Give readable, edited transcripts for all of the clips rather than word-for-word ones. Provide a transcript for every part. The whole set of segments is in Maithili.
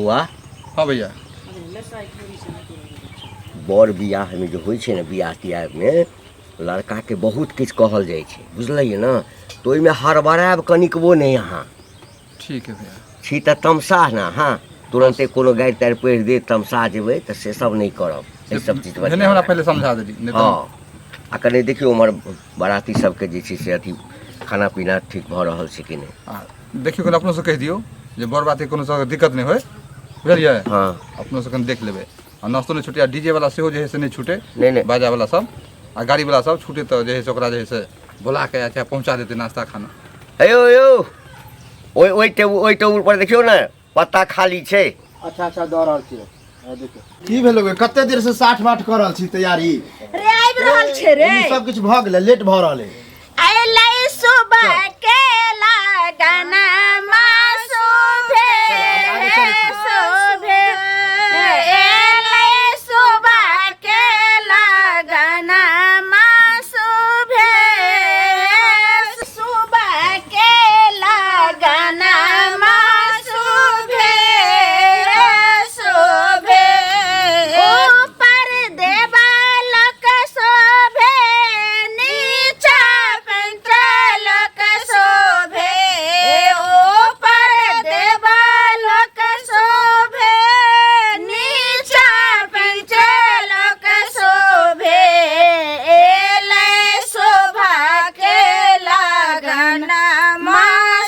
बौआ। हाँ भैया। बर बियाहमे जे होइ छै ने, बियाह तियाहमे लड़काके बहुत किछु कहल जाइ छै, बुझलियै ने? तऽ ओहिमे हड़बड़ायब कनिकबो नहि अहाँ। ठीक है भैया। छी तऽ तमसाह ने अहाँ, तुरन्ते कोनो गारि तारि पढ़ि देत, तमसा जेबै, तऽ से सब नहि करब। एहि सब चीज पर नहि, हमरा पहिले समझा देली नहि तऽ। हँ, आ कनि देखियौ उम्हर बाराती सबके जे छै से अथी खाना पीना ठीक भऽ रहल छै कि नहि। आ देखियौ, कनि अपनोसँ कहि दियौ जे बर बाती कोनो तरहके दिक्कत नहि होइ, बुझलियै? हँ। अपनोसँ कनि देख लेबै आ नाश्तो नहि छूटे आ डीजे वाला सेहो जे है से नहि छूटे। नहि नहि। बाजा वाला सब आ गाड़ी वाला सब छूटे तऽ जे है से ओकरा जे है से बोला के चाहे पहुँचा देतै नाश्ता खाना। हे यौ, यौ, ओहि ओहि टेबुल, ओहि टेबुल पर देखियौ ने, पत्ता खाली छै। अच्छा अच्छा, दऽ रहल छियै। देखियौ की भेल, कते देर से साठ बाठ कऽ रहल छी तैयारी। रे, आबि रहल छै रे। सब किछु भऽ गेलै, लेट भऽ रहल है। अयलै सुबह के लगन शोभे शोभे, अयलै सुबह के लगन शोभे, सुबह के लगन शोभे शोभे, ऊपर देवालक शोभे, नीचा पंचलक शोभे, ऊपर देवालक शोभे, नीचा पंचलक शोभे, एलै शोभा के लगन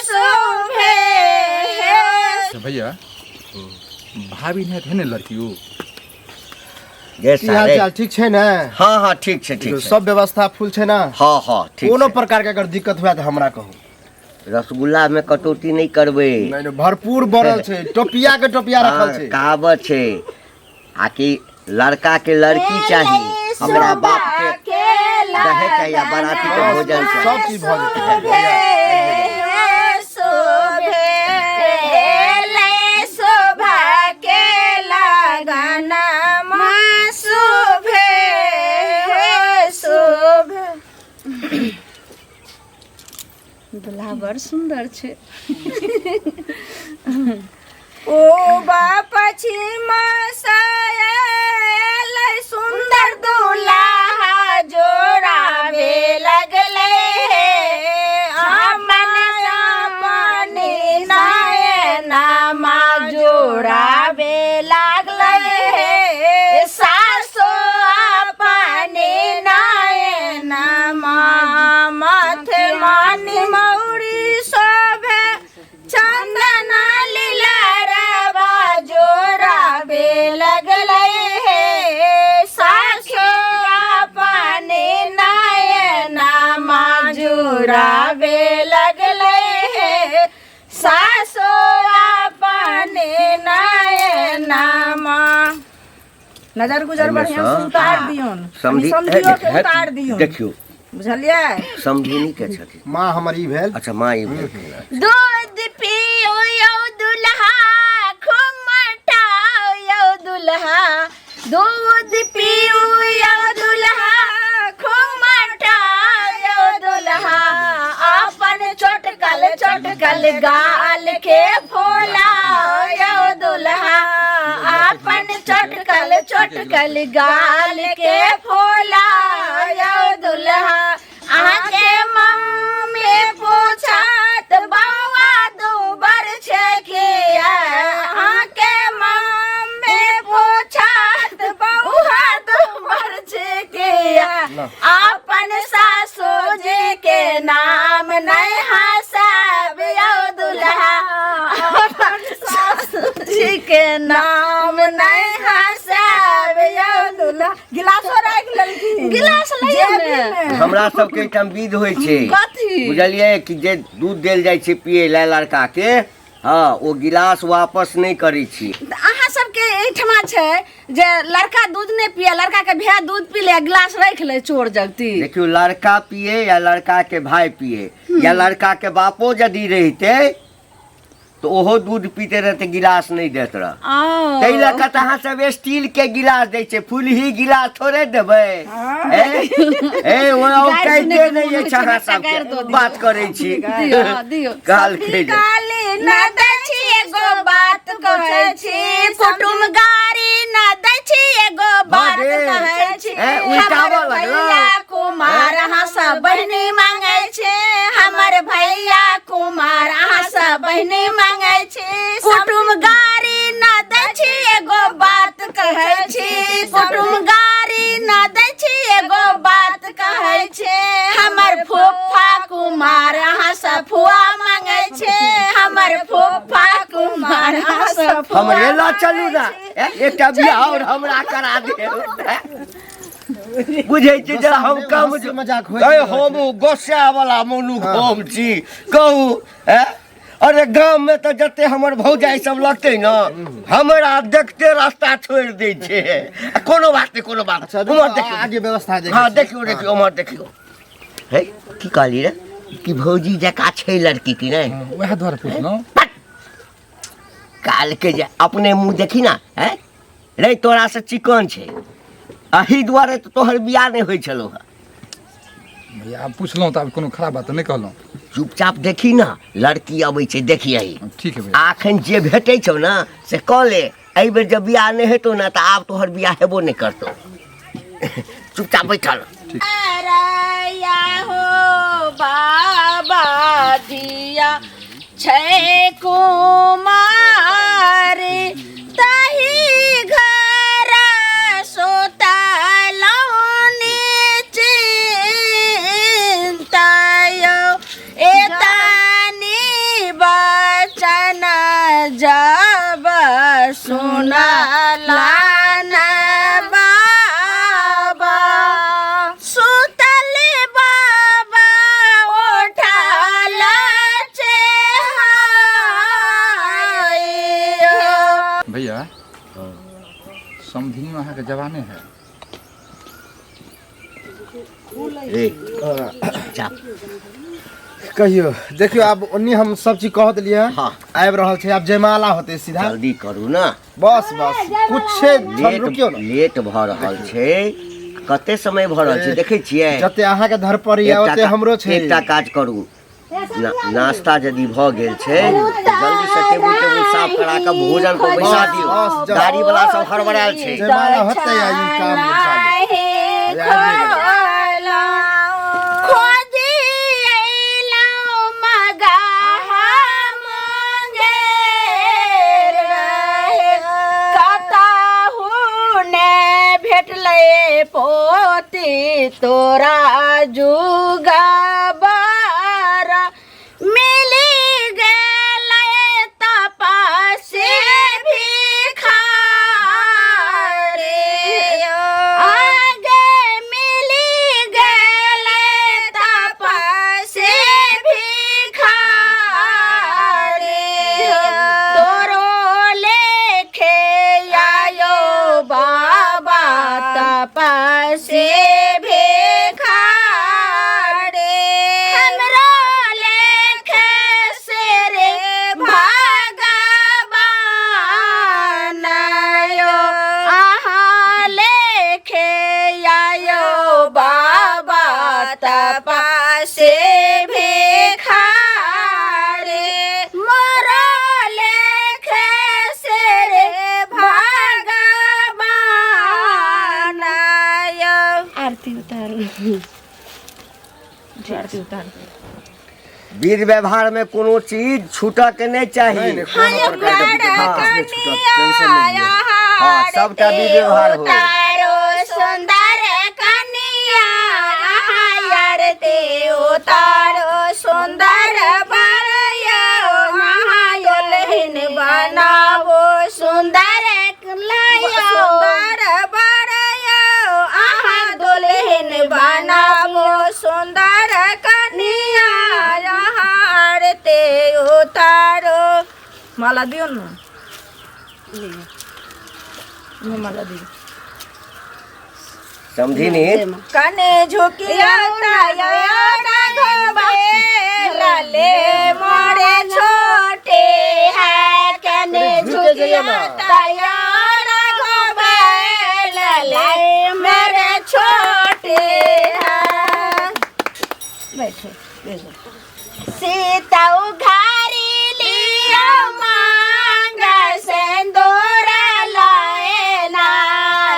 शोभे। भैया, भाभी नहीं है ने लड़की ओ? गे की हाल सारे चाल, ठीक छै ने? हँ हँ, ठीक छै, ठीक छै। सब व्यवस्था फुल छै ने? हँ हँ, ठीक कोनो छै। प्रकार के अगर दिक्कत हुए तऽ हमरा कहू। रसगुल्ला में कटौती नहि करबै। नहि नहि, भरपूर बढ़ल छै, टोपिया के टोपिया रखल हँ, छै। कहावत छै आ कि लड़का के लड़की चाही, हमरा बाप के दहेज चाही आ बाराती के भोजन चाही। सब चीज भऽ जेतै। शोभे शोभा के लगन शोभे शोभे। दुल्हा बड़ सुन्दर छै। ओ बाप सुन्दर दुल्हा जोड़ावे लगले हे, अमन अपने नयनमा जोड़ावे लागले हे, सासो अपने नयनमा माथे मानी मौरी शोभे, चंदन लीला रवा जोड़ावे लगले हे, सासो अपने नयनमा जोड़ावे लगले हे, सासो अपने नयनमा। नजर गुजर एहिमे बढ़िया सँ से उतार दियौन। समधी समधियो के उतार दियौन। देखियौ, बुझलियै? समधिनी के छथिन? माँ हमर ई भेल। अच्छा, माँ ई भेलखिन। दूध पियो यौ दुल्हा, खूब मटाओ यौ दुल्हा, दूध पियो यौ दुल्हा, खूब मटाओ यौ दुल्हा, अपन चोटकल चोटकल गाल के फुलाओ यौ दुल्हा, अपन चोटकल चोटकल गाल के फुलाओ यौ दुल्हा। अहाँके मम्मी पूछत बौआ दूबर छै किया, अहाँके मम्मी पूछत बौआ दूबर छै किया, अपन सासू जी के नाम नहि हँसाब यौ दुल्हा, अपन सासू जी के नाम नहि हँसाब यौ दुल्हा। गिलासो राखि लेलखिन। गिलास लइयो ने। हमरा सबके एहिठाम विध होइ छै। कथी? बुझलियै कि जे दूध देल जाइ छै पियै लए लड़का के, हँ, ओ गिलास वापस नहि करै छी। तऽ अहाँ सबके एहिठमा छै जे लड़का दूध नहि पिए, लड़का के भाय दूध पी ले, गिलास राखि ले चोर जगती? देखियौ, लड़का पिए या लड़का के भाय पिए या लड़का के बापो यदि रहिते तऽ ओहो दूध पीते रहते, गिलास नहि देत रह। ताहि लऽ कऽ तऽ अहाँ सब स्टील के गिलास दै छै, फुलही गिलास थोड़े देबै। ए ए, ओ गारि सुनै औकाते के नहि मोन होइ अछि छै, अहाँ बच्चा गारि सबके दऽ दियौ। बात करै छी। दियौ, हँ, दियौ। कहलकै जे गाली न दै छी, एगो बात कहै छी। हमरे लऽ चलू ने, एकटा बियाह आओर हमरा करा दे। बुझै छी जे हम कम हँसी मजाक होइत अरे रहै हम गोस्सा वाला मनुख हम छी, कहू। अरे गाम में तऽ जते हमर भौजाई सब लगतै ने, हमरा देखते रास्ता छोड़ि दै छै। आ कोनो बात नहि, कोनो बात। अच्छा, उम्हर देखियौ। आगे व्यवस्था जे हँ, देखियौ, देखियौ, उम्हर देखियौ। हे, की कहली रे कि भौजी जकाँ छै लड़की कि नहि? वएह दुआरे पुछलहुँ। काल के जे अपने मुँह देखी ना। हैं रे, तोरा से चिकन छै, एहि दुआरे तऽ तोहर बियाह नहि होइ छलौ हँ। भैया, आब पुछलहुँ तऽ आब कोनो खराब बात तऽ नहि कहलहुँ। चुपचाप देखी ने, लड़की अबै छै, देखियही। ठीक है भैया। आ एखन जे भेटै छौ ने से कऽ ले। एहि बेर जब बियाह नहि हेतौ ने तऽ आब तोहर बियाह हेबो नहि करतौ। चुपचाप बैठल। अरया हो बाबा, धिया छै कुमार, तही घर सुतलहुँ निश्चिन्तयो। एतनी बचन जब सुनला न बाबा, सुतल बाबा उठल चेहाय। भैया, समधिनी अहाँके जवाने है। रे, चुपचाप। कहियो, देखियो, आब ओन्नी हम सब चीज कह देलियै। आबि रहल छै, आब जयमाला होतै सीधा। जल्दी करू ने। बस बस, कुछ क्षण लेट रुकियो ने। लेट भऽ रहल छै। कते समय भऽ रहल छै देखै छियै? जते अहाँके धर पर यऽ एकटा ओते हमरो छै। एकटा काज करू, नाश्ता यदि भऽ गेल छै तऽ जल्दी से टेबुल टेबुल साफ करा कऽ भोजन पर बैसा बस, दियौ। बस, गाड़ी वाला सब हड़बड़ायल छै। जयमाला होतै आ ई काम चालू। खोजी अयलहुँ मगहा मुंगेर रहे, कतहु ने भेटलै पोती तोरा जुगबर, मिली गेलै तपस्वी भिखारी। आगे मिली गेलै तपस्वी भिखारी। तोरो लेखे आयो बाबा तपस्वी भिखारी, हमरो लेखे से रे भगवान आयो, अहाँ लेखे आयो बाबा तपस्वी भिखारी, मोरो लेखे से रे भगवान आयो। आरती उतारू, आरती उतारू। विध व्यवहार में कोनो चीज छूटऽ के नहीं चाही। नहीं, नहीं, कोनो प्रकार के दिक्कत नहीं छूटत, टेंशन नहीं लिअ। हाँ, सबटा विध व्यवहार होय। उतारो सुंदर कनिया, आरती उतारो सुंदर बरया, दुल्हन बनावो सुंदर लायो, सुंदर बरया, अहाँ दुल्हन बनावो सुंदर कनिया, आरती उतारो। माला दियौ ने, माला दियौ। समझी नहीं? कने झुकिया लाले मोरे छोटे है, कने झुकिया लाले मेरे छोटे है। बैठो बैठो। सीता उघारी लियो मांग सिंदूर लाए ना,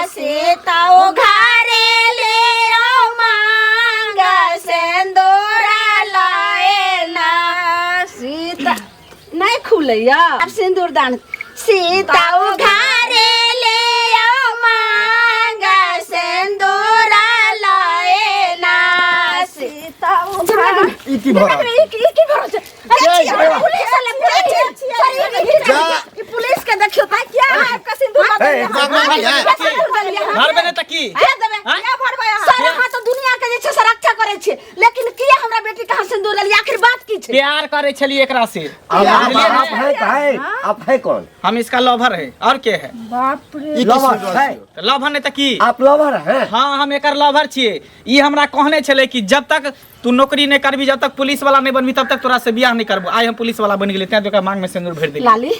सीता उघारी लियो मांग सिंदूर लाए ना। सीता नहीं खुलैया अब सिंदूर दान। सीता उघारे लियो मांग सिंदूर लाए ना, सीता उघारे। ई की भऽ रहल छै? ई की भऽ रहल छै? अरे छिया, पुलिस वाला, पुलिस, सॉरी, जा। ई पुलिस के देखियो त किया आब के सिंदूर ए, लगेलियै? भगवान है। किया सिंदूर देलियै अहाँ? भरबे नहि तऽ की के देबै? आँय? के भरबै अहाँ? सर, अहाँ तऽ दुनिया के जे छै से रक्षा करै छियै, लेकिन किया हमरा बेटी के अहाँ सिंदूर लेलियै? आखिर बात की छै? प्यार करे छलिए एकरा से। आप आप बुझलियै आप ने? है है आप है कौन? हम इसका लवर है और के है? बाप रे। ई की लवर सुनि रहल है। छियै? तऽ लवर नहि तऽ की? आप लवर हैं? हाँ, हम एकर लवर छियै। ई हमरा कहने छलै कि जब तक तू नौकरी नहीं करबी, जब तक पुलिस वाला नहीं बनबी, तब तक तोरा से बियाह नहीं करबो। आइ हम पुलिस वाला बन गेलियै, तें ओकरा मांग में सिंदूर भरि देलियै। लाली,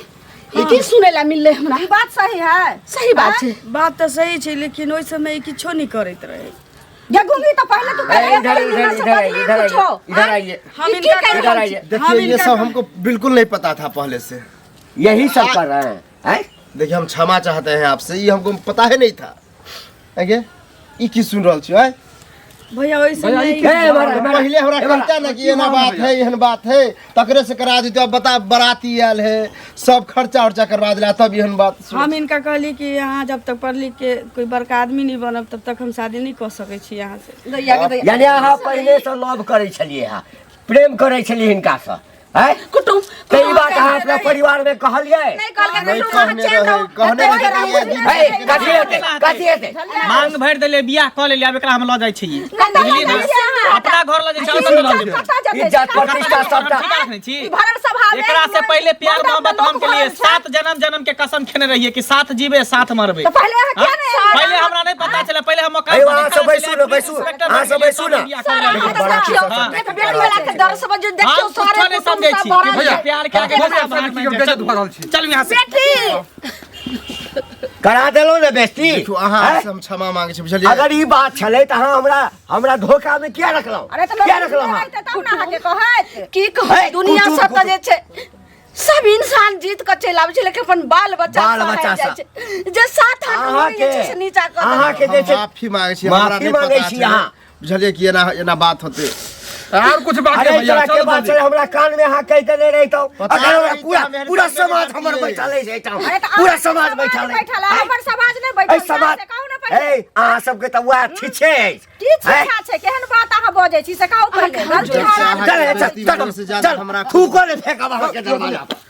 ई की सुनै ला मिललै हमरा? ई बात सही है? सही बात छै। बात तऽ सही छै, लेकिन ओहि समय ई किछो नहि करैत रहै। गे गुंगी, तऽ पहिले तू ए, इधर इधर इधर आइए, इधर आइए, इधर आइए। हम ई की इनका कहि इधर रहल आइए। छी? देखिए हम ये इनका सब हमको बिल्कुल नहीं पता था पहले से। यही सब कर रहे हैं, हैं? देखिए हम क्षमा चाहते हैं आपसे, ये हमको पता ही नहीं था। आगे ई की सुन रहल छियै? आँय? भैया ओहि समय ए, एम्हर, एम्हर। पहिले हमरा एम्हर। कहता ना कि एना बात है, एहन बात है, तकरे से करा देते। अब बता, बराती आयल है, सब खर्चा उर्चा करवा दिला, तब एहन बात सुन- हम इनका कहली कि यहाँ जब तक पढ़ लिख के कोई बड़का आदमी नहीं बनब तब तक हम शादी नहीं कऽ सकै छी यहाँ से। दैया के दैया। यानी अहाँ पहिले से लव करै छलियै, अहाँ प्रेम करै छलियै हिनकासँ? हैं? कुटुम तऽ ई बात अहाँ अपना परिवार में कहलियै? नहीं कहलकै। नहीं कुटुम, अहाँ कहने चैन रहे, रहू। कहने एते रहे कि ये रहू। हे, कथी हेतै, कथी हेतै? मांग भरि देलियै, बियाह कऽ लेलियै, आब एकरा हम लऽ जाइ छियै। कतऽ बुझलियै लऽ ने? जाइ छियै अहाँ? अपना घर लऽ जाइ छियै, और कतऽ लऽ जेबै? कतऽ जेतै? इज्जत प्रतिष्ठा सबटा। हम ठिका रखने छी। ई भरल सभा में एकरा से पहिले प्यार बहुत मोहब्बत हम लोक के लिए भरल छै। 7 जन्म जन्म के कसम खेने रहिए कि साथ जीबे साथ मरबे। तऽ पहिले अहाँ किया नहि हाँ? पहिले हमरा नहीं पता चले, पहिले हम मकान अयो, पर अहाँ देखा सब बैसू छलै, ने, पुलिस बैसू। इंस्पेक्टर अहाँ सब बनि बैसू ने। गेलियै, तब बियाह सर, कऽ अहाँ लेलियै। तऽ देखियौ, हाँ। एक बेटी वाला के डर समझ देखियौ, हम सारे कुछो नहीं कुटुम्ब समझै सब छी। भरल भैया छै। प्यार के आगे भैया, सब हार भैया, मानि बेइज्जत जाइ। भऽ रहल छी। चलू यहाँ से। बेटी करा देलहुँ ने बेस्ती? देखियौ अहाँ हैं? से हम क्षमा मांगे छी, बुझलियै? अगर ई बात छलै तऽ अहाँ हमरा हमरा धोखा में किया रखलहुँ? अरे तऽ किया रखलहुँ अहाँ? तब ने अहाँके कहैत की कहू, हे, दुनिया कुटुम्ब, सब तऽ जे छै सब इंसान जीत कऽ चलि आबै छै, लेकिन अपन बाल बच्चा बाल सहारि बच्चा जाइ सब। छै जे 7-8 अहाँके जे छै से नीचा कऽ देलक। अहाँके जे हम छै माफी मांगे छी, हमरा माफी नहीं मांगे पता छी छलै। अहाँ। बुझलियै कि एना एना बात होते? आर कुछ बाकी अरे भैया तोरा के चलो बात जल्दी। छलै, हमरा कान में अहाँ कहि देने रहितौं। पता अगर हमरा नहीं पूरा था, मेहरबानी पूरा करके समाज बात हमर किए। बैठल अछि एहिठाम। अरे तऽ पूरा अहाँके समाज बैठल अछि। बैठल है, हमर समाज नहि बैठल एहि समाज से कहू ने पहिले। ए, अहाँ सबके तऽ वएह छिछे अछि। की हैं? छिछा छै? केहन बात अहाँ बजै छी से कहू पहिले। गलती जब से हमरा अहाँके चल, चल, बेइज्जती चल, भेल से ज्यादा चल, हमरा थूको ने फेकब अहाँके दरवाजा पर।